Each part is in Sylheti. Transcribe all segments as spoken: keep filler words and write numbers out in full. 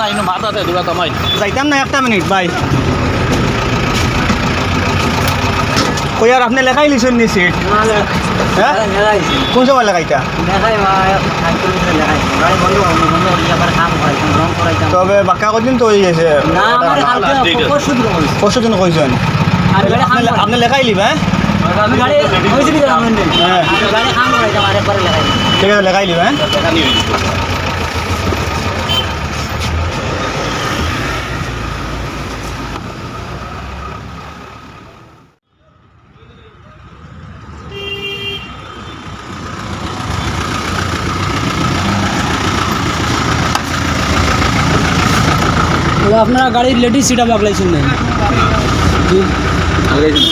আইনো মাথাতে দিবা তামাই। যাইতাম না, একটা মিনিট ভাই। কই আর আপনে লেখাইলিছইন নি সিট? হ্যাঁ? কোন সময় লেখাইতা? তবে বাক্কা কদিন তো অই গেছে। না, আমার কালকে পরশু দিন কইছি। পরশু দিন কইছইন? আপনে লেখাইলিবা, হ্যাঁ? হ্যাঁ। ঠিক আছে, লেখাইলিবা, হ্যাঁ? ও, আপনারা গাড়ির লেডিস সিট আগলাইছইন না? জি। আগলাইছইন।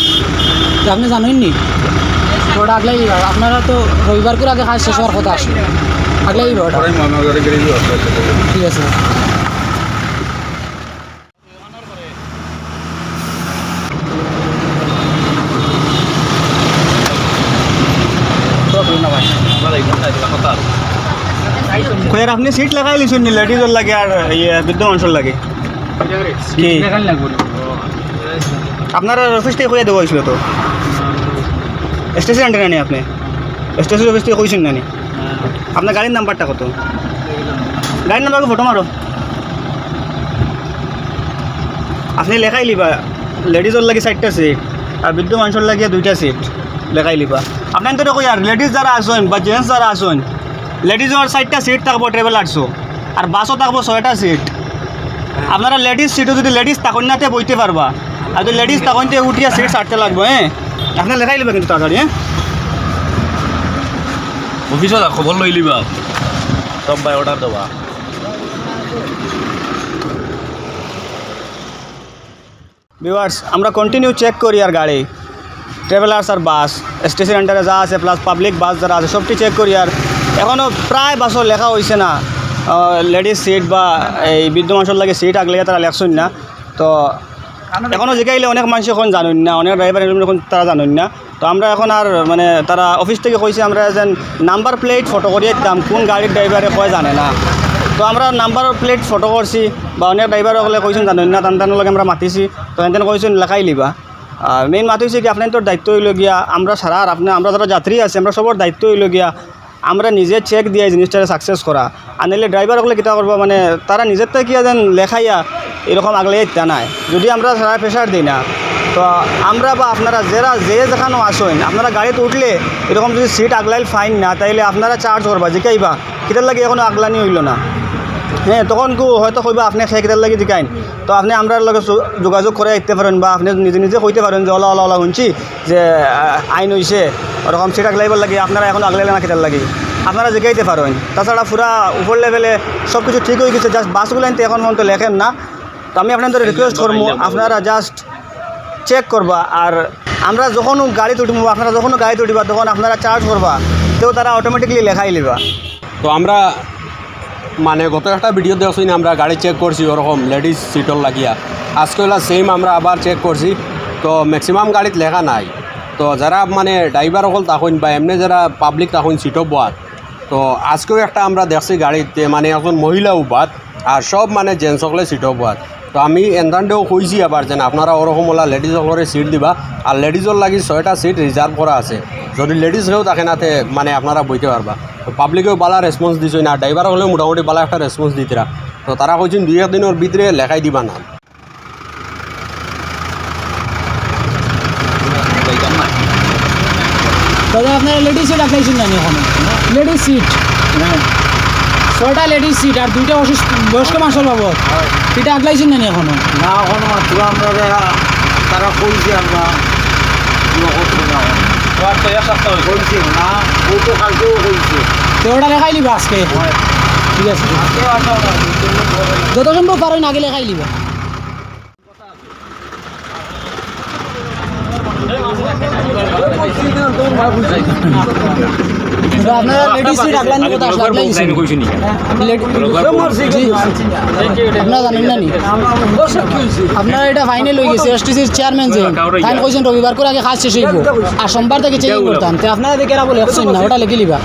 তো আপনে জানইন নি? তো ওটা আগলাই, আপনারা তো রবিবার করে আগে কাজ শেষ অওয়ার কথা আছে। আগলাই ওটা। ঠিক আছে। কই আর আপনে সিট লাগাই লিছইন নি লেডিজর লাগি আর ইয়ে বৃদ্ধ মানুষর লাগি? কি? আপনারার অফিস থাকি কইয়া দেওয়া অইছিল তো। স্টেশন আন্ডারে নি আপনে? স্টেশন অফিস থাকি কইছইন না নি? আপনার গাড়ির নাম্বারটা কত? গাড়ির নাম্বার ফটো মারো। আপনে লেখাইলিবা, লেডিজর লাগি চাইরটা সিট আর বৃদ্ধ মানুষর লাগি দুইটা সিট লেখাইলিবা। আপনাইনতরে কইয়ার, লেডিজ যারা আছইন বা জেন্টস যারা আছইন, লেডিজর চাইরটা সিট থাকবো ট্রাভেলার্সও, আর বাসও থাকবো ছয়টা সিট। আপনারা লেডিজ সিটও যুদি লেডিজ থাকইন না তে বইতে পারবা, আর যুদি লেডিজ থাকইন তে উঠিয়া সিট ছাড়তে লাগবো, হ্যাঁ? আপনে লেখাইলিবা কিন্তু তাড়াতাড়ি, হ্যাঁ? অফিসো যা খবর লইলিবা, সব ভাই অর্ডার দেওয়া। ভিউয়ার্স, আমরা কন্টিনিউ চেক করি আর গাড়ি, ট্রাভেলার্স আর বাস, স্টেশন আন্ডারে যা আছে, প্লাস পাবলিক বাস যারা আছে, সবটি চেক করি। আর এখনো প্রায় বাসও লেখা অইছে না, আহ, লেডিজ সিট বা এই বৃদ্ধ মানুষর লাগি সিট আগলাইয়া তারা লেখছইন না। তো এখনো জিকাইলে অনেক মানষে কইন জানইন না, অনেক ড্রাইভার এরকম কইন তারা জানইন না। তো আমরা এখন আর মানে তারা অফিস থাকি কইছে আমরা যেন নাম্বার প্লেট ফটো করিয়া দিতাম, কোন গাড়ির ড্রাইভারে কয় জানে না। তো আমরা নাম্বার প্লেট ফটো করছি বা অনেক ড্রাইভার অকলে কইছইন জানইন না, তান তান লগে আমরা মাতিছি, তো এনতেন কইছইন লেখাইলিবা। আর মেইন মাত অইছে কি, আপনাইনতর দায়িত্ব অইলো গিয়া, আমরা সারা আর আপনে, আমরা যারা যাত্রী আছি, আমরা সবর দায়িত্ব অইলো গিয়া আমরা নিজে চেক দিয়া এই জিনিসটারে সাকসেস করা। আর নাইলে ড্রাইভার অকলে কিতা করবা, মানে তারা নিজের থাকিয়া যেন লেখাইয়া এরকম আগলাইয়া দিতা নায়। যুদি আমরা তারারে প্রেশার দেই না, তো আমরা বা আপনারা যেরা যে যেখানো আছইন, আপনারা গাড়িত উঠলে এরকম যুদি সিট আগলাইল ফাইন না, তাইলে আপনারা চার্জ করবা, জিকাইবা, "কিতার লাগি এখনো আগলানি অইলো না?" হ্যাঁ, তখন কু হয়তো কইবা, "আপনে খে কিতার লাগি জিকাইন?" তো আপনে আমরার লগে যো-, যোগাযোগ করিয়া আইতে পারইন, বা আপনে নিজে নিজে কইতে পারইন যে, "অলা, অলা, অলা, হুনছি যে, আহ, আইন অইছে, ওরকম সিট আগলাইবার লাগি, আপনারা এখনো আগলাইলা না কিতার লাগি?" আপনারা জিকাইতে পারইন। তাছাড়া পুরা উপর লেভেলে সব কিছু ঠিক অই গেছে, just বাসগুলাইন্তে এখন পর্যন্ত লেখের না। তো আমি আপনাইনতরে রিকোয়েস্ট করমু, আপনারা just চেক করবা। আর আমরা যখনও গাড়িত উঠমু, আপনারা যখনও গাড়িত উঠিবা, তখন আপনারা চার্জ করবা, তেউ তারা অটোমেটিকলি লেখাইলিবা। তো আমরা মানে গত একটা ভিডিও দেখছইন, আমরা গাড়ি চেক করছি ওরকম লেডিজ সিটর লাগিয়া। আজকে অলা সেম আমরা আবার চেক করছি, তো ম্যাক্সিমাম গাড়িত লেখা নাই। তো যারা মানে ড্রাইভার অকল থাকইন বা এমনে যারা পাবলিক থাকইন সিটো বওয়াত, তো আজকেও একটা আমরা দেখছি গাড়িত মানে একজন মহিলা উবাত, আর সব মানে জেন্টস অকলে সিটো বওয়াত। তো আমি এনতানরেও কইছি আবার যেন আপনারা ওরকম অলা লেডিজ অকলরে সিট দিবা, আর লেডিজর লাগি ছয়টা সিট রিজার্ভ করা আছে। যুদি লেডিজ কেউ থাকে না তে মানে আপনারা বইতে পারবা। তো পাবলিকেও বালা রেসপন্স দিছইন, আর ড্রাইভার অকলেও মোটামুটি বালা একটা রেসপন্স দিতরা। তো তারা কইছইন দুই এক দিনর ভিতরে লেখাই দিবা না। দাদা, আপনারা লেডিস সিট আগলাইছইন না নি এখনো? Ladies seat. হ্যাঁ। ছয়টা লেডিস সিট আর দুইটা অসুস্থ বয়স্ক মানুষর বাবদ। হয়। ইটা আগলাইছইন না নি এখনো? না, এখনো মাত্র আমরা তারা, তারা কইছে আমরা ইয়ে করছি না এখন। তো আর তো এক সপ্তাহ অইছে। কইছে না, ও তো কালকেও কইছে। তো ওটা লেখাইলিবা আজকে? হয়। ঠিক আছে। আজকেও আসা হয়। যত সম্ভব পারইন আগে লেখাইলিবা। তো আপনারা লেডিস সিট আগলানি কথা আসলে আগলাই গেছেন। লেডি-, জি, আপনারা জানেন না নি? আপনারা এটা ফাইনাল হয়ে গেছে, এসটিসির চেয়ারম্যান যে, তাইন কইছেন রবিবার করে আগে কাজ শেষ হইব, আর সোমবার থেকে চেকিং করতাম। তো আপনারা দেখে এরা বলে অপশন না, ওটা লেখি লিবা।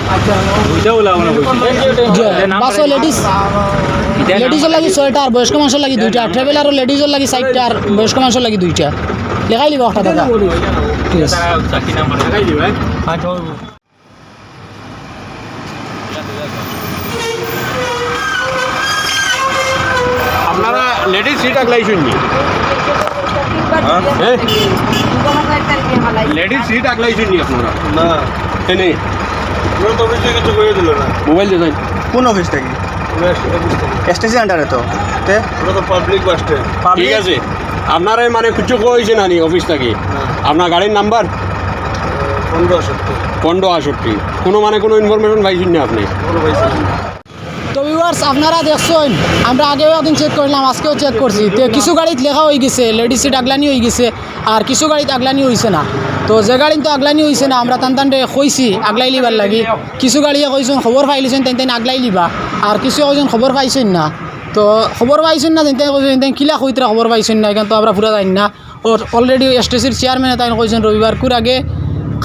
জি, বাসও লেডিস, লেডিসর লাগি ছয়টা, আর বয়স্ক মানুষের লাগি দুইটা, ট্রাভেলারও লেডিসর লাগি চারটা, আর বয়স্ক মানুষের লাগি দুইটা। লেখাই লিবা একটা দাদা। ঠিক আছে। আপনারা লেডিস সিট আগলাইছইন নি? হ্যাঁ? লেডিস সিট আগলাইছইন নি আপনারা? না। এনে? ওরা তো অফিসে কিছু করে দিল না। মোবাইল দিয়ে যাই। কোন অফিস থেকে? ওরা অফিস থেকে। এসটিসি আন্ডারে তো। তে? ওটা তো পাবলিক বাস স্ট্যান্ড। ঠিক আছে। আপনারা মানে কিছু কইছে না নি অফিস থেকে? না। আপনার গাড়ির নাম্বার? পনেরো আষট্টি। পনেরো আষট্টি। কোনো মানে কোনো ইনফরমেশন পাইছেন না আপনি? কোনো পাইছি না। তো ভিউয়ার্স, আপনারা দেখছেন, আমরা আগেও একদিন চেক করলাম, আজকেও চেক করছি। তো কিছু গাড়িত লেখা হয়ে গেছে, লেডিস সিট আগলানি হয়ে গেছে, আর কিছু গাড়িত আগলানি হইছে না। তো যে গাড়িত তো আগলানি হইছে না, আমরা তান তানরে কইছি আগলাই লিবার লাগি। কিছু গাড়িয়ে কইছেন খবর পাইলিছেন, তাইন তাইন আগলাই লিবা, আর কিছু কইছেন খবর পাইছেন না। তো খবর পাইছেন না, তাইন তাইন কইছেন, তাইন কিলা কইতরা খবর পাইছেন না, এখান তো আমরা পুরা জানি না। ও, অলরেডি এসটিসির চেয়ারম্যানে তাইন কইছেন রবিবার কুর আগে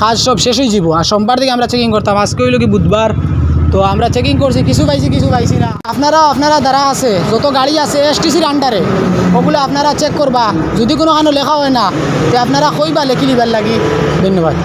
কাজ সব শেষ হয়ে যাব, আর সোমবার থেকে আমরা চেকিং করতাম। আজকে হইল কি বুধবার, তো আমরা চেকিং করছি, কিছু পাইছি, কিছু পাইছি না। আপনারা, আপনারা যারা আছে, যত গাড়ি আছে এসটিসির আন্ডারে, ওগুলো আপনারা চেক করবা। যদি কোনো কারণে লেখা হয় না, তো আপনারা কইবা লেখি লিবার লাগি। ধন্যবাদ।